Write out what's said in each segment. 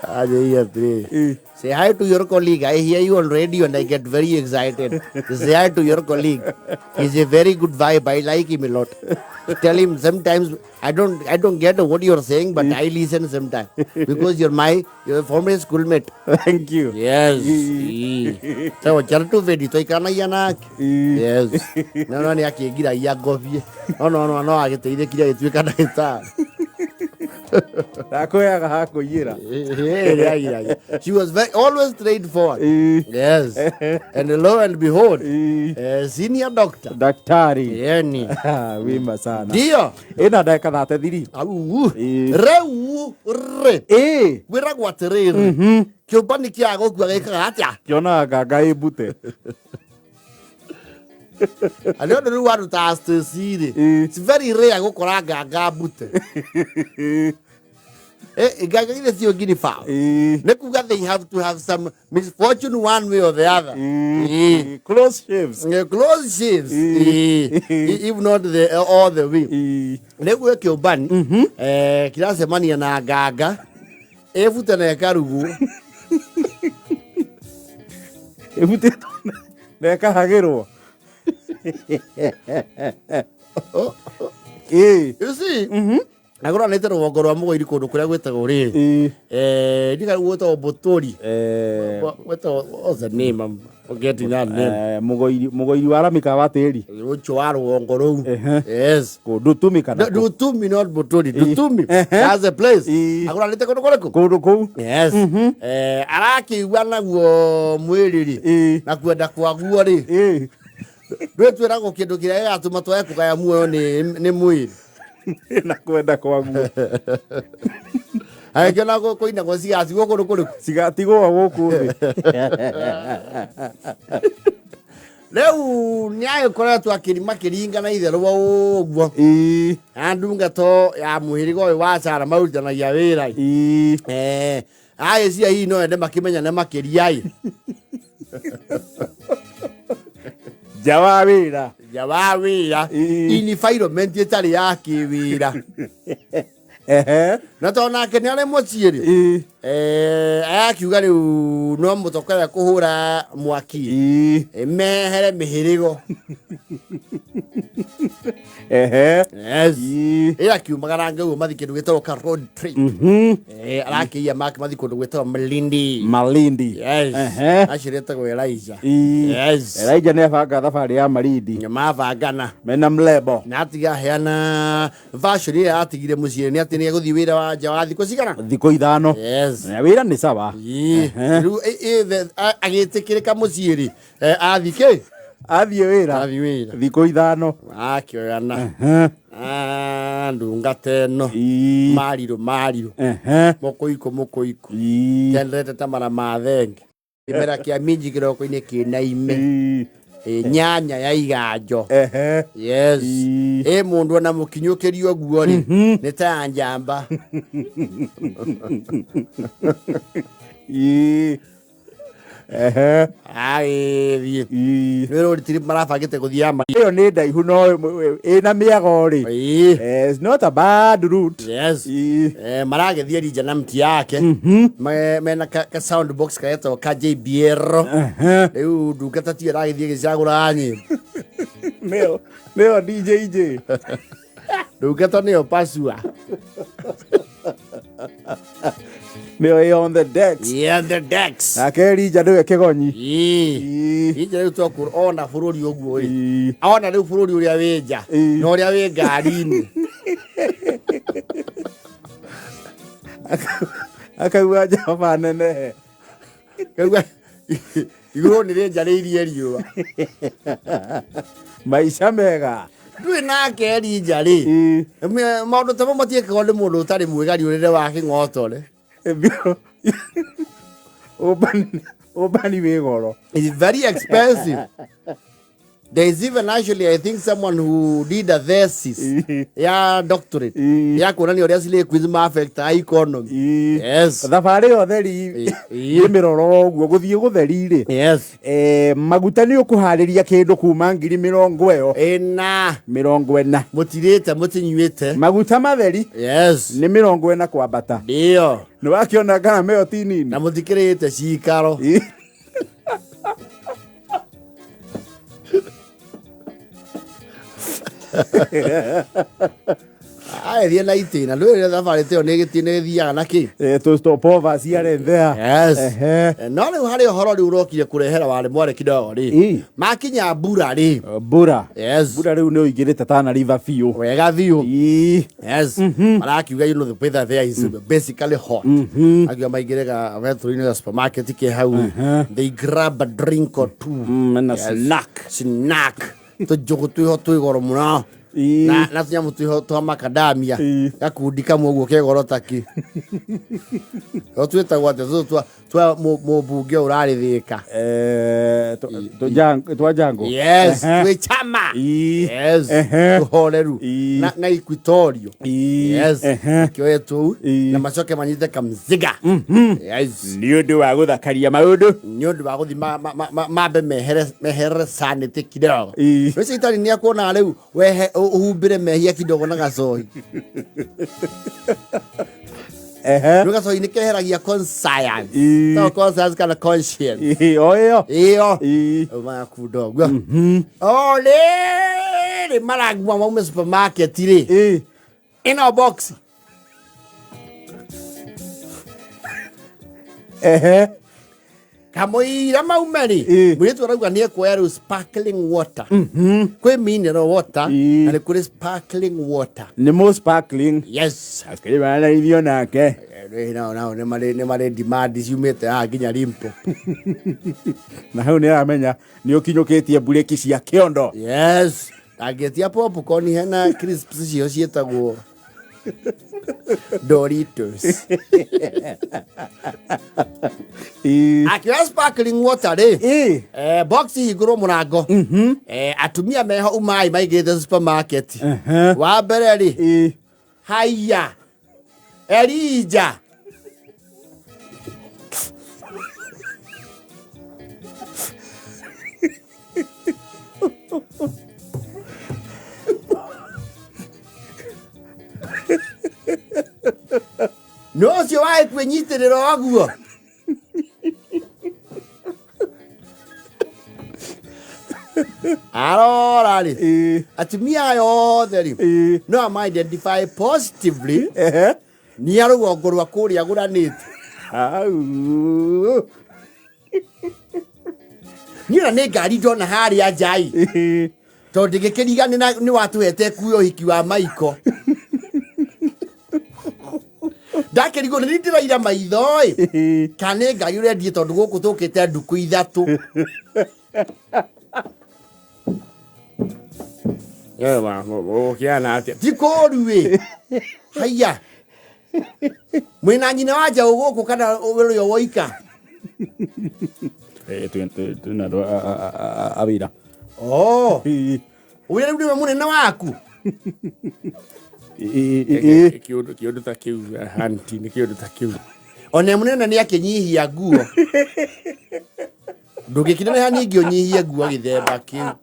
Anjĩrire atĩrĩrĩ, "Say hi to your colleague. I hear you on radio and I get very excited. Say hi to your colleague. He's a very good vibe. I like him a lot. Tell him sometimes I don't get what you're saying, but I listen sometimes because you're a former schoolmate." Thank you. Yes. So Charatu Vedi twaikanagia nake. Yes. No no nĩ akĩngiragia ngobie. No no no no agĩteithĩkire agĩtuĩka ndagĩtarĩ. Ndakũheaga ha kũiyĩra. Ĩĩ, she was very, always straightforward. Yes. And lo and behold, senior doctor. Daktari. Yani. Wima sana. Ndio. Ĩna ndagĩka 33. Au. Ĩĩ. Rĩu rĩ. Kwĩragwo atĩrĩrĩ. Kĩũmbani kĩa gũkua gĩkaga atĩa? Kĩonaga nganga ĩ mbute. Na nĩ ũndũ rĩu andũ ta Stacy rĩ. It's very rare gũkora nganga mbute. Nganga ithe cio ngiri bao. Nĩ kuga they have to have some misfortune one way or the other. Close shaves. Close shaves. If not the all the way. Nĩguo kĩũmbani kĩracemania na nganga ĩbute na ĩkarugwo. Ĩbutĩtwo na ĩkahagĩrwo. You see? Agũranĩte rũgongo rwa Mũgũiri kũndũ kũrĩa gwĩtagwo rĩrĩ. Ndiga gwĩtagwo Mbũtũri. Gwĩtagwo, what's the name? I'm forgetting that name. Mũgũiri mũgũiri wa rami wa tĩri. Ũcio wa rũgongo rũu. Yes. Kũ Ndutumi kana kũ? Ndutumi, not Mbũtũri. Ndutumi. That's the place. Agũranĩte kũndũ kũrĩkũ? Kũndũ kũu. Yes. Arakĩigua naguo mwĩrĩ rĩ. Na kwenda kwaguo rĩ. Ndũĩ twĩragwo kĩndũ kĩrĩa gĩgatũma twage kũgaya muoyo nĩ mwĩrĩ. Na kwenda kwaguo. Agĩkĩona kũinagwo cigatigwo kũndũ kũrĩkũ? Cigatigwo gũkũ thĩ. Rĩu nĩ agĩkoretwo akĩrima kĩringa na itherũ ũguo. Na ndungato ya mũhĩrĩga ũyũ wa Sara marutithanagia wĩra. Agĩciria hihi no ende makĩmenyane makĩria ĩ. Nja wa wĩra. Nja wa wĩra. Environment ĩtarĩ ya kĩwĩra. Na tondũ nake nĩ arĩ mũciĩ rĩ. Arakiuga rĩu no mũtokaya kũhũra mwaki. Mehere mĩhĩrĩgo. Yes. Ĩ akiumagara ũguo mathi kĩndũ gĩtagwo ka road trip. Arakĩia make mathi kũndũ gwĩtagwo Malindi. Malindi. Yes. Acio rĩtagwo Elijah. Yes. Elijah nĩ abanga thabarĩ ya Malindi. Mabangana. Mena mlebo. Na atiga heana version ĩrĩa atigire mũciĩ nĩ atĩ nĩ egũthiĩ wĩra wa nja wa thikũ cigana? Thikũ 5. Yes. Na wĩra nĩ sawa. Rĩu agĩtĩkĩrĩka mũciĩ rĩ, athiĩ kĩ? Athiĩ wĩra. Athiĩ wĩra. Thikũ 5. Akĩoyana. Ndungata ĩno. Marirũ marirũ. Mũkũikũ mũkũikũ. Kendete ta mara ma thenge. Kĩmera kĩa minji kĩroko-inĩ kĩna ime. Nyanya ya iganjo. Yes. Ĩ mũndũ ona mũkinyũkĩrio ũguo rĩ, nĩ ta ya njamba. Agĩthiĩ. Nĩ road trip marabangĩte gũthiĩ ama. Ĩyo nĩ ndaihu no ĩna mĩago rĩ. It's not a bad route. Yes. Maragĩthiĩ Elijah na mti yake. Mena ka sound box karetagwo ka JBL. Rĩu ndungata tiyo ĩragĩthiĩ ĩgĩcagũra nyĩmbo. Nĩyo nĩyo DJJ. Ndungata nĩyo pasua. Nĩyo ĩ on the decks. Yeah, the decks. Nake Elijah nĩwe kĩgonyi. Elijah rĩu twakwĩra ona bũrũri ũguo ĩ. Ona rĩu bũrũri ũrĩa wĩ nja na ũrĩa wĩ ngari-inĩ. Akauga Jehova nenehe. Kaigua igũrũ nĩ rĩnjarĩirie riũa. Maica mega. Ndũĩ nake Elijah rĩ. Maũndũ ta mau matiĩkagwo nĩ mũndũ ũtarĩ mwĩgari ũrĩre wa kĩng'otore. Ũmbani wĩ goro. It's very expensive. There is even actually, I think, someone who did a thesis ya doctorate ya kuonania ũrĩa slay queens ma affect our economy. Yes. Thabarĩ ĩyo theri ĩmĩroro ũguo gũthiĩ gũtheri rĩ. Yes. Maguta nĩ ũkũharĩria kĩndũ kuma ngiri mĩrongo ĩyo Ĩna. 40. Mũtirĩte mũtinyuĩte. Maguta matheri Yes. nĩ 40 kwambata. Ndio. Nĩ wakĩona ngarama ĩyo ti nini. Na mũtikĩrĩte cikaro. Aä na itĩna ndwĩrĩre thabarĩ ta ĩyo nĩ gĩtĩ nĩ ĩthiaga na kĩ. To stop over ciarĩ there. Yes. Ehe. No rĩu harĩ ũhoro rĩu ũrokire kũrehera warĩ mwarĩ kidogo rĩ. Makinya mbura rĩ. Mbura. Yes. Mbura rĩu nĩ ũingĩrĩte Tana River biũ. Wega biũ. Yes. Marakiuga you know the weather there is basically hot. Akiuga maingĩre ga betũrũ-inĩ ga supermarket ke hau. They grab a drink or two. Na Yes. snack. Snack. Tũnjũgũ twĩho twĩ goro mũno. Na tũnyamũ twĩho twa makadamia. Gakundi kamwe ũguo ke goro taki. No twĩtagwo atĩa tũtũ twa mũmbunge ũrarĩ Thĩka. Twa jango. Yes, Ehe. twĩ chama. Yes, Ehe. tũhoreru. Na Equatorio. Yes, kĩoe tũu na macoke manyite kamziga. Yes. Nĩ ũndũ wa gũthakaria maũndũ. Nĩ ũndũ wa gũthiĩ mambe meherere sanity kidogo. Rĩu caitani nĩ akuona rĩu wehe ũhumbĩre mehia kidogo na gacohi. Ehe. Rĩu gacohi nĩ keheragia conscience. To conscience kana conscience. O ĩyo. Ĩyo. Rĩu magakunda ũguo. O rĩrĩ maragua maume supermarket rĩ. Ĩno box. Ehe. Kamũira maume rĩ. Mũirĩtu arauga nĩ ekuoya rĩu sparkling water. Kwĩ mineral water na nĩ kũrĩ sparkling water. Nĩ mo sparkling. Yes. Akĩrĩ maranithio nake. Nao nĩ marĩ demand ciumĩte haha nginya Limpopo. Na hau nĩ aramenya nĩ ũkinyũkĩtie mburĩki cia kĩondo. Yes. Angĩtia popcorn hena crisps cio ciĩtagwo Doritos. Akĩoya sparkling water rĩ. Box hingũrwo mũrango. Atumia meho umai maigĩte supermarket. Wa mbere rĩ. Haiya. Elija. No ũcio waĩ kwĩnyitĩrĩra ũguo. Arora rĩ. Atumia aya othe rĩ. No ama identify positively. Nĩ a rũgongo rwa kũrĩa gũranĩte. Au. Niĩ ona nĩ ngari ndona harĩa nja-ĩ. Tondũ ndingĩkĩriga nĩ watũhete kuo ũhiki wa Maiko. Ndakĩrigwo nĩ ndĩraira maitho-ĩ. Kana nĩ ngari ũrendie tondũ gũkũ tũkĩte ndukũ ithatũ. Ti kũũru-ĩ. Haiya. Mwĩna nyina wa njaũ gũkũ kana ũrĩa woika? Twĩna andũ a wĩra. Oh. Ũrĩa rĩu nĩwe mũnene waku? Kĩũndũ ta kĩu, auntie, nĩ kĩũndũ ta kĩu. Ona mũnene nĩ akĩnyihia nguo. Ndũngĩkĩneneha ningĩ ũnyihie nguo gĩthemba kĩu.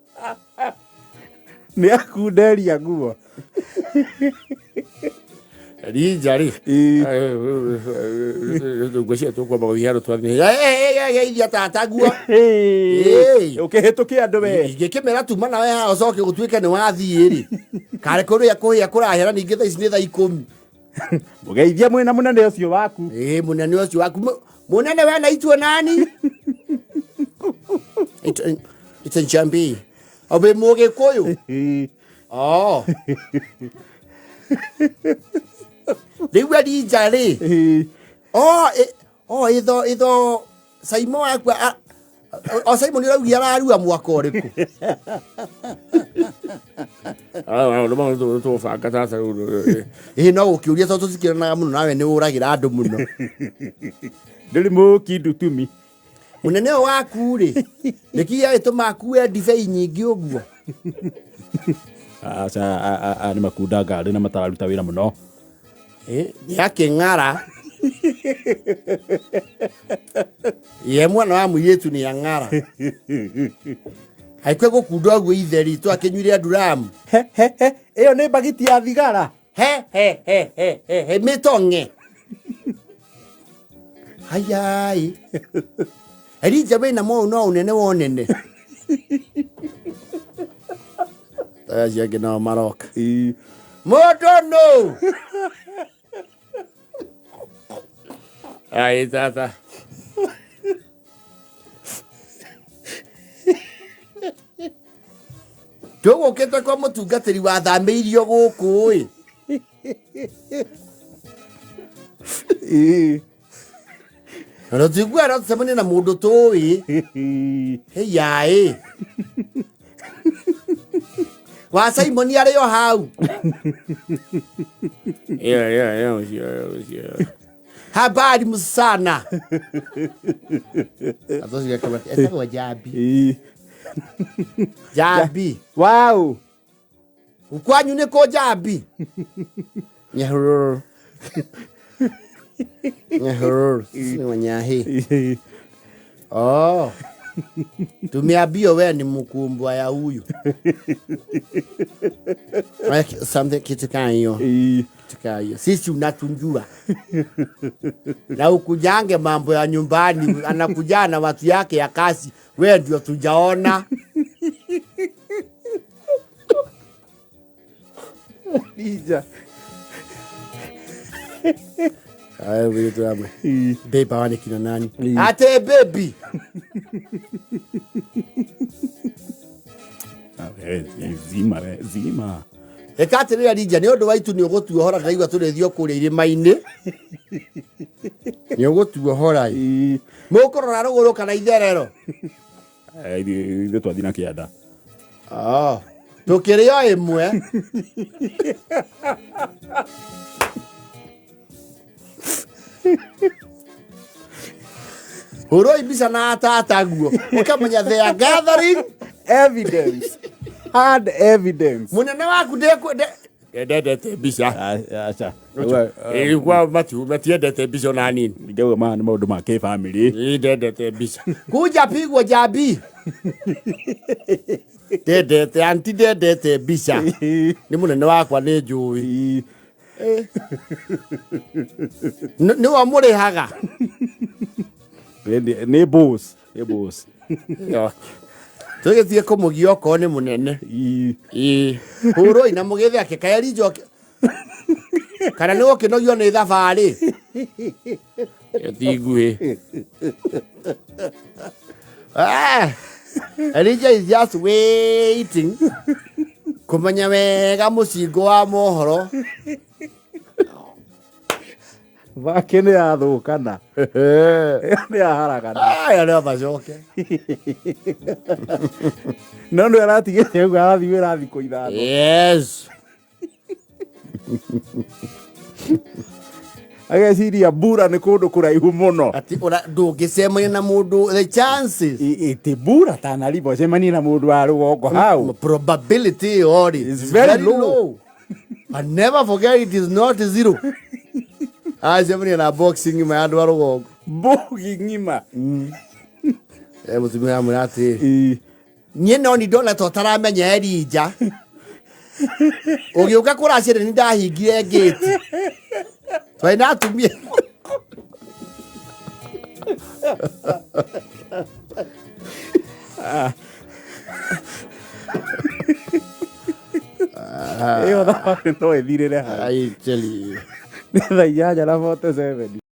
Nĩ akunderia nguo. Elija rĩ. Nguo cia tũkwamba gũthiĩ handũ twathiĩ. Geithia tata nguo. Ũkĩhĩtũkia andũ we. Ingĩkĩmera tuma nawe haha ũcoke gũtuĩke nĩ wathiĩ rĩ. Karĩ kũrĩa kũhĩa kũrahera ningĩ thaa ici nĩ thaa 10. Mũgeithia mwĩna mũnene ũcio waku. Mũnene ũcio waku. Mũnene we naitwo nani? It's a njambi. Obe mũgĩkũyũ? Oh. Rĩu Elija rĩ. Oh, oh, itho Simon waku o Simon ũraugia ararua mwaka ũrĩkũ? Tũbanga tata rĩu. No gũkĩũria tondũ tũtikĩranaga mũno nawe nĩ ũragĩra andũ mũno. Ndũrĩ mũkindu tumi. Munene ũyũ waku rĩ, nĩkĩ gĩagĩtũma akue ndibei nyingĩ ũguo? Aca, nĩ makunda ngarĩ na matararuta wĩra mũno. Nĩ akĩng'ara. Ye mwana wa mũirĩtu nĩ ang'ara. Haikwe gũkunda ũguo itheri twakĩnyuire nduramu. He he he, ĩyo nĩ mbagiti ya thigara. He he he he he he mĩtong'e. Hayai. Elija wĩna mo no ũnene wa ũnene. Acio angĩ nao maroka. Mũndũ nũ? Ai tata. Tũgũkĩte kwa mũtungatĩri wathamĩirio gũkũ ĩ. Na tũtiguaga no tũcemanie na mũndũ tũĩ. Heyaĩ. Wa Simon arĩ o hau. Ĩyo. Habari msana. Atociga kama etagwo Jambi. Jambi. Wow. Kwanyu nĩ kũ Jambi? Nyahururu. Nyahururu. Sisi ni Wanyahi. Oh. Tumeambiwa wewe ni mkumbwa ya huyu. Like something kitu kama hiyo. Kitu kama hiyo. Sisi unatunjua. Na ukujange mambo ya nyumbani, anakuja na watu yake ya kazi, wewe ndio tujaona. Lija. Haya vitu amwe. Babe hawa ni kina nani? Ate baby. Zima zima. Eka atĩrĩrĩ Elija, nĩ ũndũ wa itu nĩ ũgũtuohora, ndĩraigua tũrĩthiĩ o kũrĩa irĩma-inĩ. Nĩ ũgũtuohora ĩ. Mũkũrora rũgũrũ kana itherero? Ithuĩ twathiĩ na kĩanda. Oh. Tũkĩrĩ o ĩmwe. Hũroi mbica na atata guo ũkamenya they are gathering evidence. Hard evidence. Mũnene waku ndendete mbica. Aca. Kwa matu matiendete mbica ona nini. Ngauga maya nĩ maũndũ ma kĩbamĩrĩ. Ĩ ndendete mbica. Kuja pigwo Jambi. Ndendete anti ndendete mbica. Nĩ mũnene wakwa nĩ njũĩ. Nĩwe mũrĩhaga. Nĩ boss. Nĩ boss. Tũgĩthiĩ kũmũgia okorwo nĩ mũnene. Ĩ. Hũroi na mũgĩthe ake kaĩ Elija kana nĩ gũkĩnogio nĩ thabarĩ. Ti nguhĩ. Elija is just waiting kũmenya wega mũcingo wa mohoro. Bake nĩ yathũkana. Nĩ yaharagana. Aya no macoke. No nĩ aratigĩte ũguo arathiĩ wĩra thikũ 5. Yes. Ageciria mbura nĩ kũndũ kũraihu mũno. Ati ora ndũngĩcemania na mũndũ, the chances. Ĩtĩ mbura Tana River ũcemanie na mũndũ wa rũgongo hau. Probability ĩyo rĩ, is very low. Low. But never forget it is not zero. Acemania na boxing ng'ima ya andũ a rũgongo. Mbogi ng'ima. Mũtumia amwĩra atĩrĩ, niĩ no ni ndona ta ũtaramenya Elija. Ũgĩũka kũracia nĩ ndahingire ngĩti. Twarĩ na atumia. Ĩyo thabarĩ no ĩthirĩre hau. I tell you. Nĩ thaa 8:47.